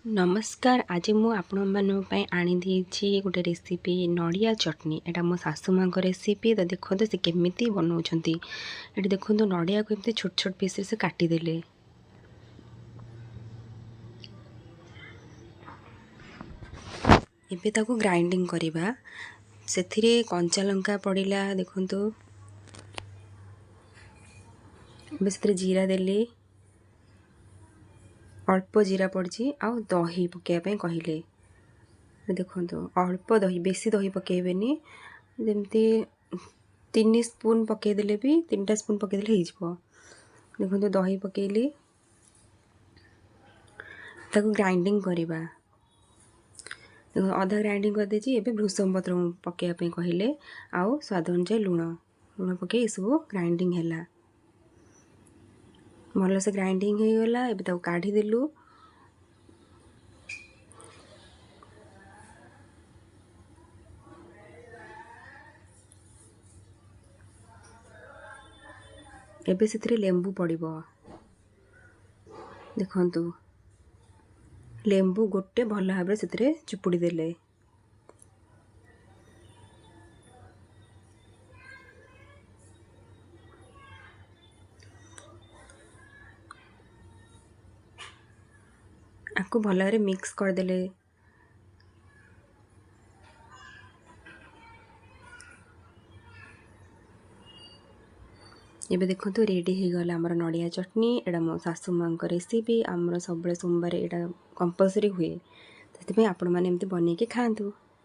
ନମସ୍କାର, ଆଜି ମୁଁ ଆପଣମାନଙ୍କ ପାଇଁ ଆଣିଦେଇଛି ଗୋଟେ ରେସିପି, ନଡ଼ିଆ ଚଟଣି। ଏଇଟା ମୋ ଶାଶୁ ମାଆଙ୍କ ରେସିପି। ତ ଦେଖନ୍ତୁ ସେ କେମିତି ବନାଉଛନ୍ତି। ଏଠି ଦେଖନ୍ତୁ, ନଡ଼ିଆକୁ ଏମିତି ଛୋଟ ଛୋଟ ପିସ୍ରେ ସେ କାଟିଦେଲେ। ଏବେ ତାକୁ ଗ୍ରାଇଣ୍ଡିଙ୍ଗ କରିବା। ସେଥିରେ କଞ୍ଚା ଲଙ୍କା ପଡ଼ିଲା। ଦେଖନ୍ତୁ, ଏବେ ସେଥିରେ ଜିରା ଦେଲି, ଅଳ୍ପ ଜିରା ପଡ଼ିଛି। ଆଉ ଦହି ପକାଇବା ପାଇଁ କହିଲେ। ଦେଖନ୍ତୁ, ଅଳ୍ପ ଦହି, ବେଶୀ ଦହି ପକାଇବେନି। ଯେମିତି 3 ସ୍ପୁନ୍ ପକାଇଦେଲେ ବି, 3ଟା ସ୍ପୁନ୍ ପକାଇଦେଲେ ହେଇଯିବ। ଦେଖନ୍ତୁ, ଦହି ପକାଇଲି, ତାକୁ ଗ୍ରାଇଣ୍ଡିଙ୍ଗ କରିବା। ଦେଖନ୍ତୁ, ଅଧା ଗ୍ରାଇଣ୍ଡିଙ୍ଗ କରିଦେଇଛି। ଏବେ ଭୃଷଙ୍ଗ ପତ୍ର ପକାଇବା ପାଇଁ କହିଲେ ଆଉ ସ୍ୱାଦ ଅନୁଯାୟୀ ଲୁଣ। ଲୁଣ ପକାଇ ଏସବୁ ଗ୍ରାଇଣ୍ଡିଙ୍ଗ ହେଲା, ଭଲସେ ଗ୍ରାଇଣ୍ଡିଙ୍ଗ ହେଇଗଲା। ଏବେ ତାକୁ କାଢ଼ିଦେଲୁ। ଏବେ ସେଥିରେ ଲେମ୍ବୁ ପଡ଼ିବ। ଦେଖନ୍ତୁ, ଲେମ୍ବୁ ଗୋଟେ ଭଲ ଭାବରେ ସେଥିରେ ଚିପୁଡ଼ି ଦେଲେ। ଆକୁ ଭଲ ଭାବରେ ମିକ୍ସ କରିଦେଲେ। ଏବେ ଦେଖନ୍ତୁ, ରେଡ଼ି ହେଇଗଲା ଆମର ନଡ଼ିଆ ଚଟଣି। ଏଇଟା ମୋ ଶାଶୁ ମାଆଙ୍କ ରେସିପି। ଆମର ସବୁବେଳେ ସୋମବାର ଏଇଟା କମ୍ପଲସରି ହୁଏ, ସେଥିପାଇଁ ଆପଣମାନେ ଏମିତି ବନେଇକି ଖାଆନ୍ତୁ।